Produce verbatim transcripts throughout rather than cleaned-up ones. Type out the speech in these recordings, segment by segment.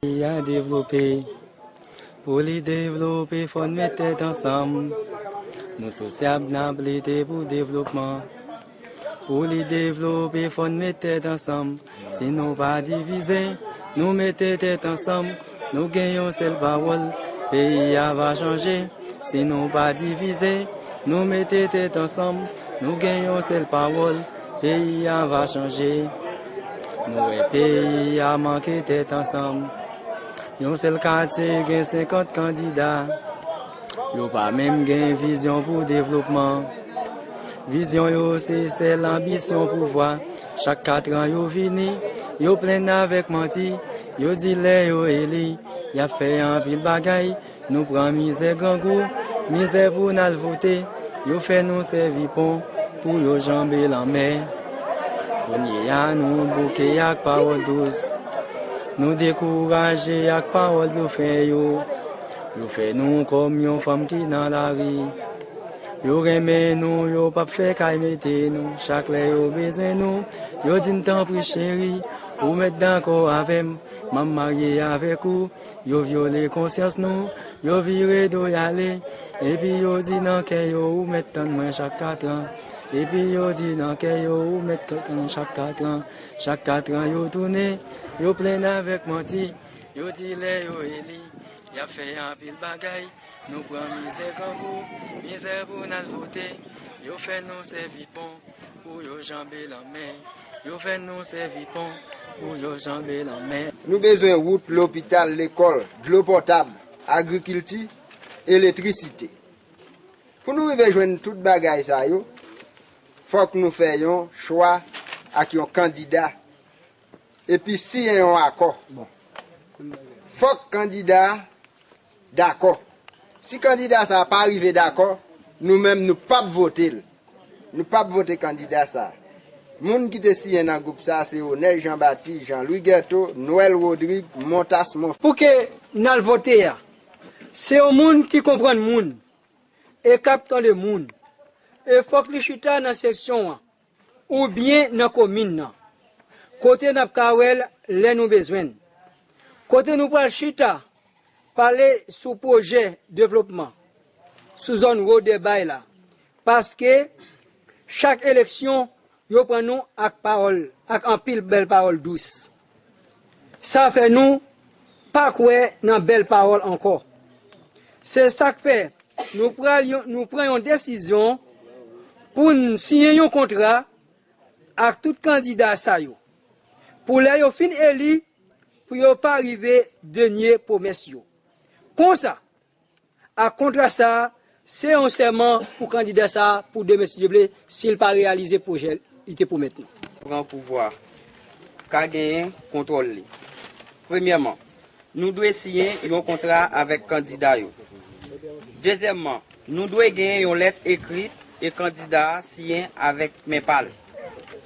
Peyi a devlope. Pou li devlope, fò n met tèt ansanm. Nou sosyab, n ap lite pou devlopman. Pou li devlope, fò n met tèt ansanm. Si nou pa divize, nou mete tèt ansanm, nou gen yon sèl pawòl, peyi a va chanje. Si nou pa divize, nou mete tèt ansanm, nou gen yon sèl pawòl, peyi a va chanje. Nou wè peyi a manke tèt ansanm. Yon sèl katye gen senkant kandida. Yo pa menm gen vizyon pou devlopman. Vizyon yo se sèl anbisyon pouvwa. Chak katran yo vini, yo plenn avèk manti. Yo di lè yo eli, y ap fè anpil bagay. Nou pran mizè grangou, mizè pou n al vote. Yo fè nou sèvi pon pou yo janbe lanmè. Kounye a nou bouke ak pawòl dous. Nou dekouraje ak pawòl blufen yo. Yo fè nou kòm yon fanm ki nan lari. Yo renmen nou, yo p ap fè kay mete nou. Chak lè yo bezwen nou, yo di n tanpri cheri, ou mèt dakò avè m, m ap marye avèk ou. Yo vyole konsyans nou, yo vire do y ale. Epi yo di nan kè yo, ou mèt tann mwen chak katran. Epi yo di nan kè yo, ou mèt tann mwen chak katran. Chak katran yo tounen, yo plenn avèk manti. Yo di lè yo eli, y ap fè anpil bagay. Nou pran mizè grangou, mizè pou n al vote. Yo fè nou sèvi pon pou yo janbe lanmè. Yo fè nou sèvi pon pou yo janbe lanmè. Nou bezwen wout, lopital, lekòl, dlo pòtab, agrikilti, eletrisite. Pou nou rive jwenn tout bagay sa yo, fòk nou fè yon chwa ak yon kandida, epi siyen yon akò. Fòk kandida a dakò. Si kandida sa a pa rive dakò, nou menm nou p ap vote l. Nou p ap vote kandida sa a. Moun ki te siyen nan gwoup sa a se Onès Jean Baptiste, Jean Louis Guerto, Noël Rodrigue, Montas Monfils. Pou ke n al vote a, se yon moun ki konprann moun e k ap tande moun. E fòk li chita nan seksyon an oubyen nan komin nan, kote n ap ka wè l lè nou bezwen l. Kote nou pral chita, pale sou pwojè devlopman sou zòn Wodèbay la, paske chak eleksyon, yo pran nou ak pawòl, ak anpil bèl pawòl dous. Sa fè nou pa kwè nan bèl pawòl ankò. Se sa k fè nou pral yon, nou pran yon desizyon pou n siyen yon kontra ak tout kandida sa yo. Pou lè yo fin eli, pou yo pa rive denye pwomès yo. Konsa, ak kontra sa a, se yon sèman pou kandida sa a pou demen si Dye vle, si l pa reyalize pwojè li te pwomèt nou. Pran pouvwa, ka genyen kontwòl li. Premyèman, nou dwe siyen yon kontra avèk kandida yo. Dezyèmman, nou dwe genyen yon lèt ekri e kandida a siyen avèk men pa l,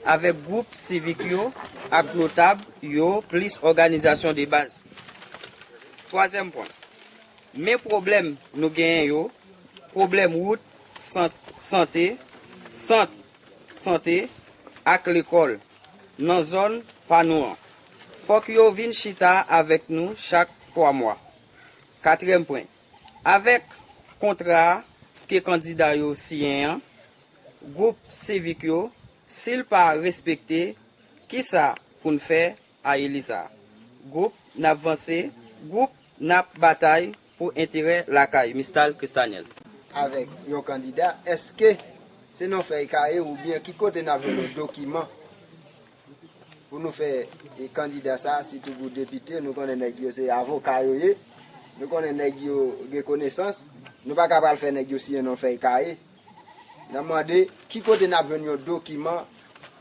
avèk gwoup sivik yo ak notab yo plis òganizasyon de baz. Twazyèm pwen, men pwoblèm nou genyen yo, pwoblèm wout, sant, sante, sant sante ak lekòl nan zòn pa nou an. Fòk yo vin chita avèk nou chak twa mwa. Katriyèm pwen, avèk kontra a ke kandida yo siyen an, gwoup sivik yo, si l pa respekte, kisa pou n fè a eli sa a? Gwoup n ap vanse, gwoup n ap batay pou enterè lakay. Mistal Christaniel. Avèk yon kandida, èske se nan fèy kaye oubyen ki kote n ap jwenn yon dokiman pou nou fè, e, kandida sa, sitou pou depite, nou konnen nèg yo se avoka yo ye, nou konnen nèg yo gen konesans, nou pa ka pral fè nèg yo siyen nan fèy kaye. N ap mande ki kote n ap jwenn yon dokiman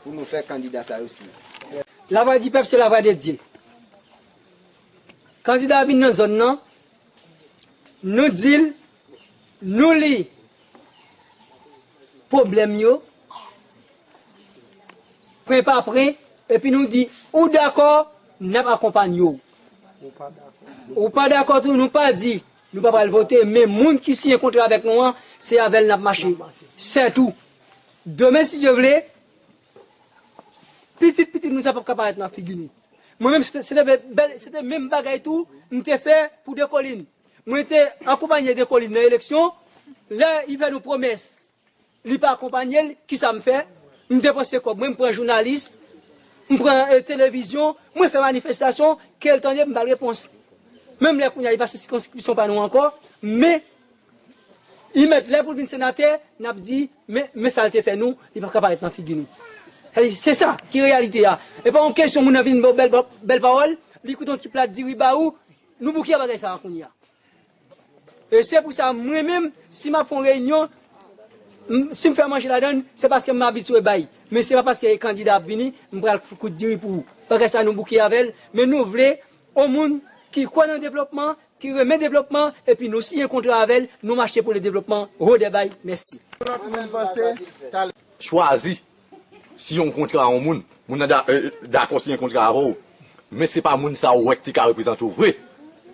pou nou fè kandida sa yo siyen. Lavwa di pèp se lavwa de Dye. Kandida a vin nan zòn nan, nou di l, nou li pwoblèm yo, pwen pa pwen, epi nou di, ou dakò, n ap akonpanye w. Ou pa dakò tou, nou pa di, nou pa pral vote, men moun ki siyen kontra avèk nou an, se avè l n ap mache. Sètou, demen, si Dye vle, pitit pitit nou sa p ap ka parèt nan figi nou. Mwen menm, se te, se te bèl, se te menm bagay tou, m te fè pou Dekolin. Mwen te akonpanye Dekolin nan eleksyon, lè li fè nou pwomès, li pa akonpanye l, kisa m fè? M depanse kòb mwen, m pran jounalis, m pran, eh, televizyon, mwen fè manifestasyon, ke l tande, m ba l repons. Menm lè kounye a, li pa sou sikonskripsyon pa nou ankò, men li mèt lè pou l vin senatè, n ap di, men, men sa l te fè nou, li p ap ka parèt nan figi nou. Sa di, se sa ki reyalite a. E pa yon kesyon moun nan vin ba w bèl, bèl pawòl, li koute yon ti plat diri ba ou, nou bouke bagay sa a kounye a. E se pou sa, mwen menm, si m ap fè yon reyinyon, m- si m fè manje ladan l, se paske m abitye bay. Men se pa paske kandida ap vini, m pral kout diri pou ou. Bagay sa nou bouke avè l, men nou vle yon moun ki kwè nan devlopman, ki renmen devlopman, epi nou siyen kontra avè l, nou mache pou le devlopman, Rodè bay, mèsi. Lòt moun panse, talè. Chwazi. Siyen yon kontra a yon moun, moun nan da- eh, dakò siyen kontra avè w. Men se pa moun sa ou wè ki te ka reprezante w vre.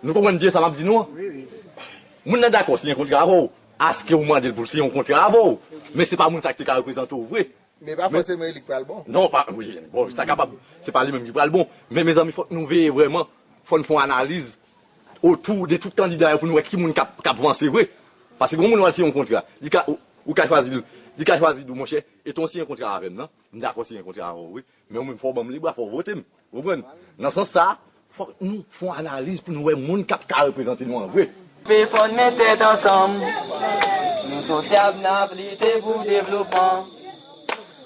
Nou konprann byen sa m ap di nou an? Moun nan dakò siyen kontra avè w, aske ou mande l pou l siyen yon kontra avè w. Men se pa moun sa ki te ka reprezante w vre. Men pa fòseman li k pral bon. Non, pa, wi, bon, sa kapab, se pa li menm ki pral bon. Men, mezanmi, fòk nou veye vrèman, fò n fè yon analiz otou de tout kandida yo pou nou wè ki moun k ap, k ap vanse vre. Paske yon moun w al siyen yon kontra, li ka, ou, ou ka chwazi l, li ka chwazi di w, monchè, e ton siyen kontra avè m nan, m dakò siyen kontra avè w, wi. Men ou menm, fò w ban m lebra, fò w vote m. Ou konprann? Nan sans sa, fòk nou fè yon analiz pou nou wè moun k ap ka reprezante nou an vre. Pe fò n met tèt ansanm. Nou sosyab, n ap lite pou devlopman.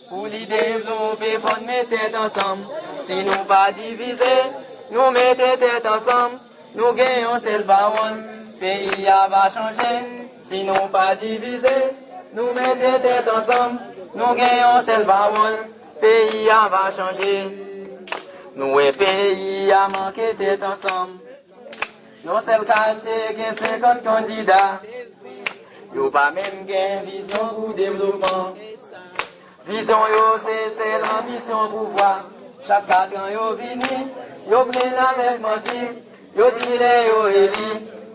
Pou li devlope, fò n met tèt ansanm. Si nou pa divize, nou mete tèt ansanm. Nou gen yon sèl pawòl, peyi a va chanje. Si nou pa divize, nou mete tèt ansanm. Nou gen yon sèl pawòl, peyi a va chanje. Nou wè peyi a manke tèt ansanm. Yon sèl katye gen senkant kandida. Yo pa menm gen vizyon pou devlopman. Vizyon yo se sèl anbisyon pouvwa. Chak katran yo vini, yo plen avèk manti. Yo di lè yo eli,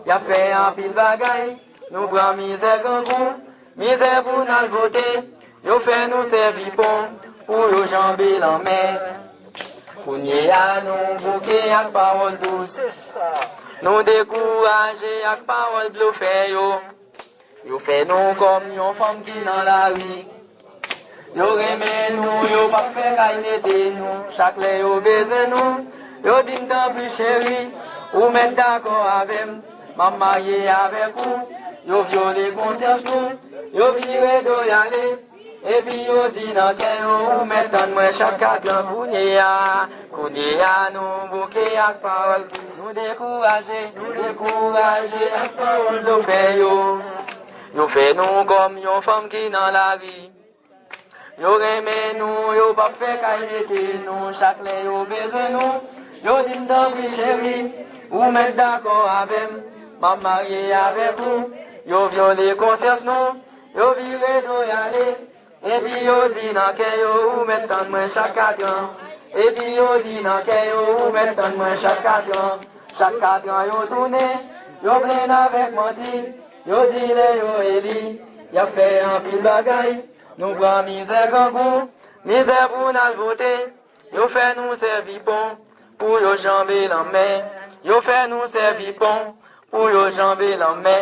y ap fè anpil bagay. Nou pran mizè grangou, mizè pou n al vote. Yo fè nou sèvi pon pou yo janbe lanmè. Kounye a nou bouke ak pawòl dous. Nou dekouraje ak pawòl blofè yo. Yo fè nou kòm yon fanm ki nan lari. Yo renmen nou, yo p ap fè kay mete nou. Chak lè yo bezwen nou, yo di m tanpri cheri, ou mèt dakò avè m. M ap marye avèk ou. Yo vyole konsyans nou, yo vire do y ale. Epi yo di nan kè yo, ou mèt tann mwen chak katran kounye a. Kounye a nou bouke ak pawòl. Nou dekouraje, nou dekouraje ak pawòl blofè yo. Yo fè nou kòm yon fanm ki nan lari. Yo renmen nou, yo p ap fè kay mete nou. Chak lè yo bezwen nou, yo di m tanpri cheri, ou mèt dakò avè m. M ap marye avèk ou. Yo vyole konsyans nou, yo vire do y ale. Epi yo di nan kè yo, ou mèt tann mwen chak katran. Epi yo di nan kè yo, ou mèt tann mwen chak katran. Chak katran yo tounen, yo plen avèk manti. Yo di lè yo eli, y ap fè anpil bagay. Nou pran mizè grangou, mizè pou n al vote. Yo fè nou sèvi pon pou yo janbe lanmè. Yo fè nou sèvi pon pou yo janbe lanmè.